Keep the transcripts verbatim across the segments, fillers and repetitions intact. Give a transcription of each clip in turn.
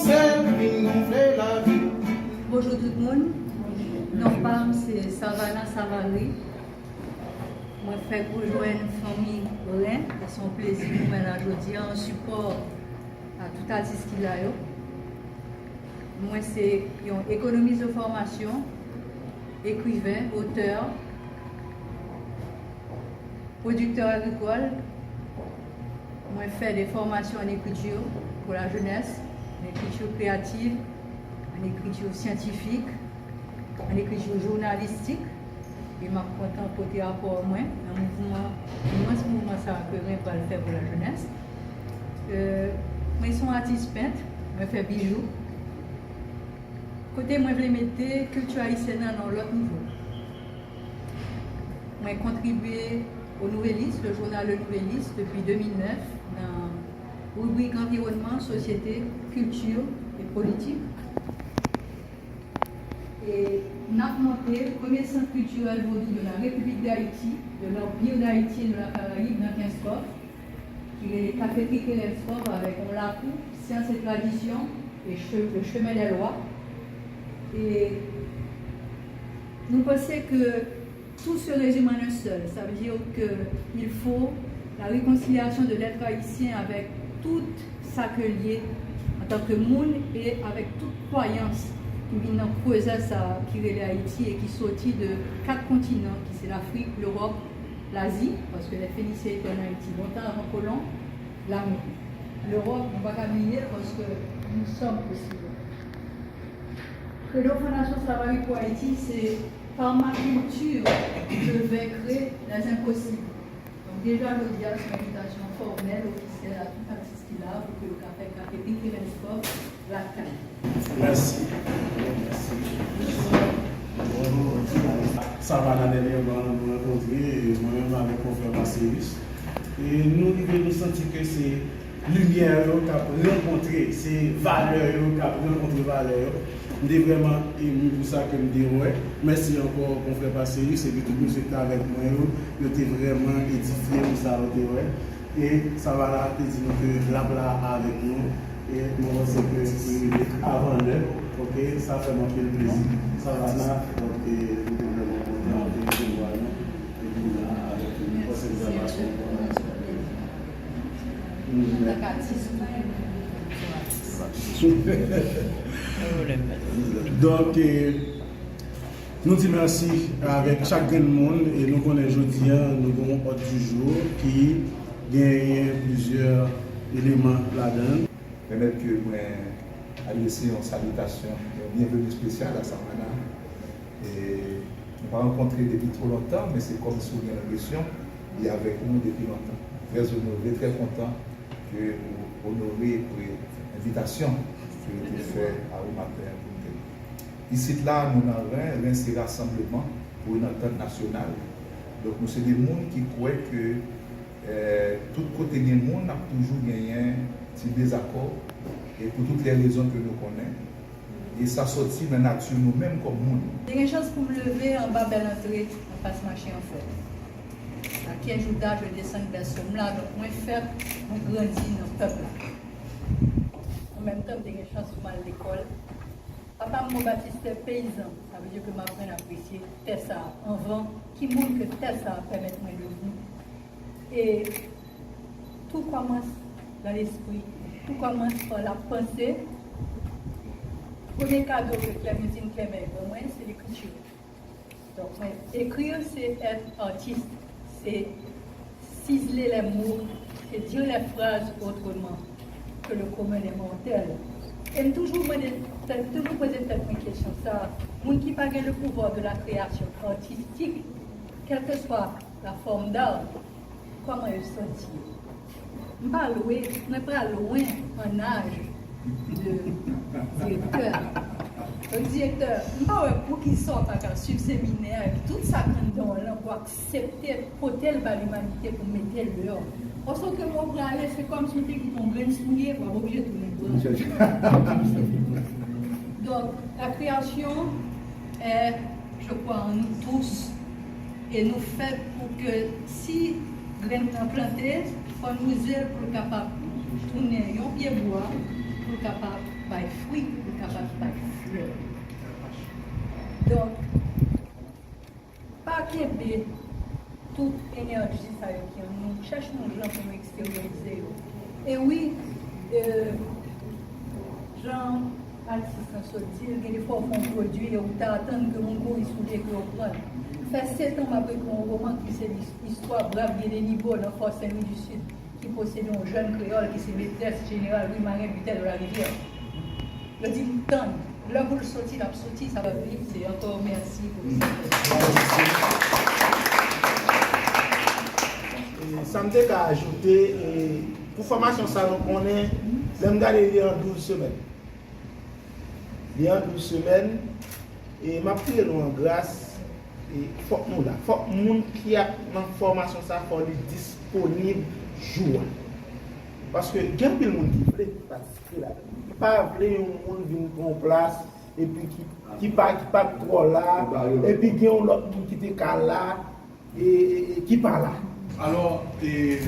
Sèl vin gonfle lavi. Bonjou tout moun. Non pa m se Savannah Savary. Mwen fèk rejwenn fanmi Ren. E se yon plezi pou mwen la jodi a, an sipò a tout atis ki la yo. Mwen se yon ekonomis de fòmasyon, ekriven, otè, pwodiktè agrikòl. Mwen fè de fòmasyon an ekriti pou la jenès, an ekriti kreyativ, an ekriti syantifik, an ekriti jounalistik. E m ap kontan pote apò mwen nan mouvman, imans mouvman sa a ke Ren pral fè pou la jenès. Euh, mwen se yon atis pent, mwen fè bijou. Kote mwen vle mete kilti ayisyèn nan nan yon lòt nivo. Mwen kontribye au Nouvelliste, le journal Le Nouvelliste, depi de mil nèf, nan ribrik anviwònman, sosyete, kilti e politik. E n ap monte premye sant kiltirèl vodou de la République d'Haïti, de l'Empire d'Haïti et de la Caraïbe nan Kenskòf, ki rele Kafetri Kenskòf, avèk yon lakou, Science et Tradition, et che-, le Chemin des Lois. E nou panse ke tout se rezime an yon sèl. Sa vle di ke il faut la réconciliation de l'être haïtien avec tout sa ke l ye antan ke moun e avèk tout kwayans ki vin nan krezè sa a ki rele Ayiti e ki soti de kat kontinan, ki se Lafrik, Lewòp, Lazi, paske les Phéniciens étaient en Haïti longtemps avant colon, Lamérique. Lewòp, nou pa ka bliye l paske nous sommes aussi là. Credo Fondation Savary pour Haïti, c'est par ma culture, je vaincrai les impossibles. Donk, deja jodi a, se yon envitasyon fòmèl, ofisyèl a tout atis ki la pou ke yo ka fè Kafetri Kenskòf lakay. Mèsi. Mèsi. Bonjou. Savannah, dènyèman, nou rankontre, mwen menm avèk konfrè Marcellus. E nou rive, nou santi ke se limyè yo k ap rankontre, se valè yo k ap rankontre valè yo. M te vrèman emi pou sa ke m te wè. Mèsi ankò, konfrè Marcellus, epi tout mesye ki t avèk mwen yo, yo te vrèman edifye pou sa yo te wè. E Savannah te di nou ke l ap la avèk nou. E mwen panse ke li rive avan lè. Ok, sa fè m anpil plezi. Savannah, donk, e, nou te vrèman kontan de resevwa nou. Epi la avèk nou, mwen panse nou pral pase yon bon moman. Antanke atis, tou, nou se atis. Donk, e, nou di mèsi avèk chak grenn moun, e nou konnen jodi a, nou gen yon òd di jou ki genyen plizyè eleman ladan l. Pèmèt ke mwen adrese yon salitasyon, yon byenveni espesyal a Savannah. E nou pa rankontre depi twò lontan, men se kòmsi w gen lenpresyon li avèk nou depi lontan. Trè onore, trè kontan ke ou onore envitasyon ke yo te fè a ou maten an pou nou te la. Isit la, nou nan Ren, Ren se rasanbleman pou yon antant nasyonal. Donk, nou se de moun ki kwè ke, eh, tout kote gen moun, ap toujou genyen ti dezakò, e pou tout lè rezon ke nou konnen. E sa sòti nan nati nou menm kòm moun. Te gen chans pou m leve anba bèl antre anfas mache an fè. À quinze jours d'âge, je descends Berceau m la, donk mwen fèt, mwen grandi nan pèp la. An menm tan, m te gen chans pou m al lekòl. Papa m, yon batistè peyizan, sa vle di ke m aprann apresye tè sa a anvan ki moun ke tè sa a pèmèt mwen devni. E tout commence dans l'esprit, tout commence par la pensée. Premye kado ke Clémentine Clément ban mwen, se lekriti. Donk, mwen, écrire, c'est être artiste, c'est ciseler les mots, c'est dire les phrases autrement que le commun des mortels. E m toujou mande, m toujou poze tèt mwen kesyon sa, moun ki pa gen le pouvoir de la création artistique, quelle que soit la forme d'art, kòman yo santi yo? M pa lwen, mwen pa lwen an aj de direktè a. Donk, direktè, m pa wè poukisa w pa ka swiv seminè a epi tout sa k anndan w lan pou aksepte pote l ba limanite pou mete l deyò. Paske ke lè w prale, se kòmsi w te kite yon grenn soulye, w ap oblije tounen pran. Donk, la création est, je crois, en nous tous. E nou fèt pou ke si grenn nan plante, fò nou ze l pou l kapab tounen yon pye bwa, pou l kapab bay fwi, pou l kapab bay flè. Donk, pa kenbe tout enèji sa yo ki an nou, chèche yon jan pou nou eksteryorize yo. E wi, e, jan atis lan sot di l, gen defwa w fè yon pwodui e ou ta atann ke moun kouri sou li e ke yo pran l. Fè sèt an m ap ekri yon woman ki se lis-, istwa brav Guy Denis Baud nan Fò Sen Lwi di Sid, ki posede yon jèn kreyòl ki se metrès jeneral Wi Maren Butèl Larivyè. Yo di m tann. Lè pou l soti, l ap soti, sa va vin. Se ankò mèsi pou sa. E, sa m te ka ajoute, e, pou fòmasyon sa, nou konnen, lè m gade li an douz semèn. Li an douz semèn, e m ap priye nou an gras, e fòk nou la. Fòk moun ki ap nan fòmasyon sa, fò li disponib jou a. Paske gen anpil moun ki vle patisipe ladan. M pa vle yon moun vin pran yon plas, epi ki, ki pa, ki pa t twò la, epi gen yon lòt moun ki te ka la, e, e, e ki pa la. Alò, e,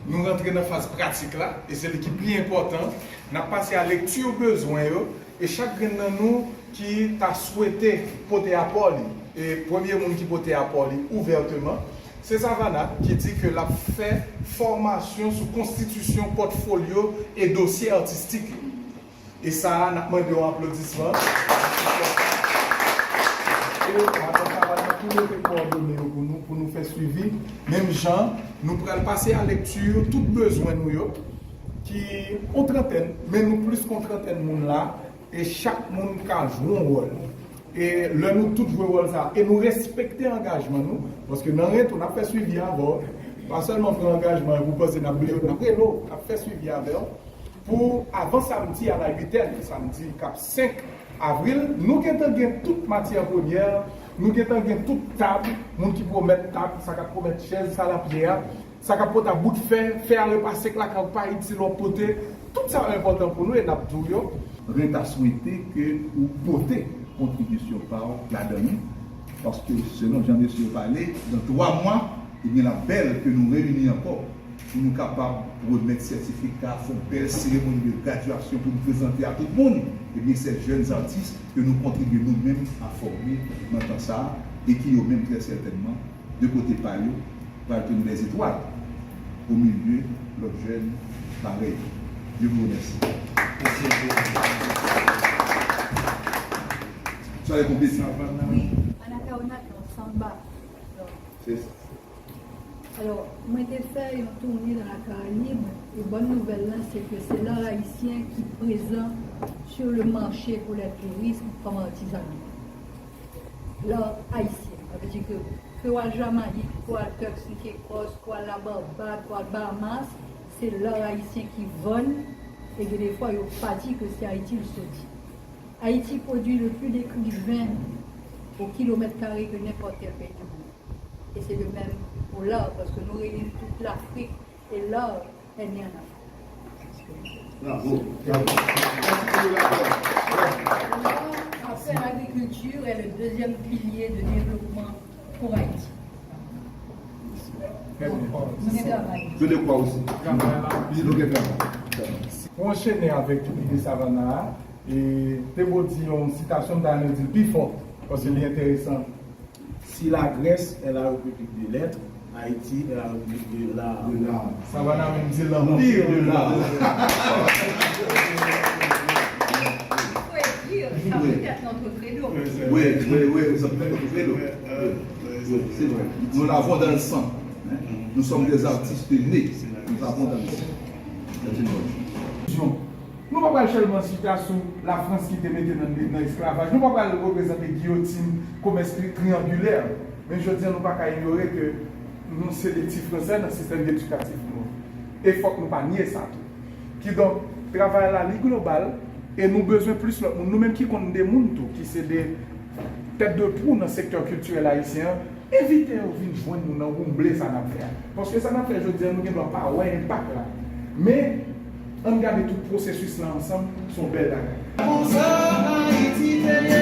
nou rantre nan faz pratik la, e se li ki pi enpòtan. N ap pase a lekti bezwen yo, e chak grenn nan nou ki ta swete pote apò li, e premye moun ki pote apò li ouvèteman, se Savannah ki di ke l ap fè fòmasyon sou konstitisyon pòtfolyo e dosye atistik yo. E sa a, n ap mande yon aplodisman. E madan Savannah ki mete kowòdone yo pou nou, pou nou fè swivi. Menm jan, nou pral pase a lekti tout bezwen nou yo, ki yon trantèn, men nou plis ke yon trantèn moun la, e chak moun ka jwe yon wòl. E lè nou tout jwe wòl sa, e nou respekte angajman nou, paske nan retou, n ap fè swivi avè w. Pa sèlman pran angajman epi w panse n ap bliye w, n ap rele w, n ap fè swivi avè w. Pou avan samdi a la uitèn, samdi k ap senk avril, nou gentan gen tout matyè premyè, nou gentan gen tout tab, moun ki pwomèt tab, sa k ap pwomèt chèz, sa l ap ye a, sa k ap pote a bout fè, fè a repase k lakay ou pa itil w ap pote, tout sa yo enpòtan pou nou e n ap di w yo. Mwen ta swete ke ou pote kontribisyon pa w ladan li, paske selon jan mesye yo pale, nan twa mwa, ebyen l ap bèl ke nou reyini ankò pou nou kapab remèt sètifika, fè yon bèl seremoni de gradyasyon pou nou prezante a tout moun, ebyen, ces jeunes artistes ke nou kontribye nou menm a fòme nan tan sa a, e ki yo menm, trè sètènman, de kote pa yo, pral tounen lèzetwal o milye lòt jèn parèy yo. Je vous remercie. Sa le konpeti. Wi. Anacaona, non, samba. Se sa. Alò, mwen te fè yon toune nan Lakarayib, e bòn nouvèl lan, se ke se lar ayisyen ki prezan sur le marché pour le tourisme kòm artizana. Lar ayisyen, sa vle di ke, ke w al Jamayik, ke w al Turks and Caicos, ke w al Labarbad, ke w al Bahamas, se lar ayisyen ki vann, e gen defwa yo pa di ke se Ayiti l soti. Haïti produit le plus d'écrivains au kilomètre carré que n'importe quel pays du monde. Et c'est de même pour l'art, parce que nous réunissons toute l'Afrique et l'art est né en Afrique. Bravo, bravo. L'art, après l'agriculture, est le deuxième pilier de développement pour Haïti. Nou gen travay. Je le crois aussi. Nou gen travay. Pou anchene avèk ide Savannah a, e Thébault di yon sitasyon, m ta renmen di l pi fò, paske li enteresan. Si la Grèce est la république des lettres, Haïti est la république de l'art. De l'art. Savannah menm di l'empire de l'art. Il faut écrire, ça peut être notre credo. Oui, oui, oui, ça peut être notre credo. Oui, oui, c'est vrai. Nous l'avons dans le sang. Hein? Nous sommes des artistes nés. Nous l'avons dans le sang. C'est une bonne chose. Nou pa pral sèlman chita sou Lafrans ki te mete n nan esklavaj. Nou pa pral reprezante giyotin, komès tri-, triyangilè. Men jodi a, nou pa ka inyore ke nou se de ti Fransè nan sistèm edikatif nou an. E fòk nou pa nye sa tou. Kidonk, travay la, li global, e nou bezwen plis lòt moun. Nou menm ki konn de moun tou, ki se de tèt de twou nan sektè kiltirèl ayisyen an, envite yo vin jwenn nou nan woumble sa n ap fè a. Paske sa n ap fè jodi a, nou gen dwa pa wè enpak la. Men, ann gade tout pwosesis la ansanm, se yon bèl bagay. Konsa Ayiti te ye.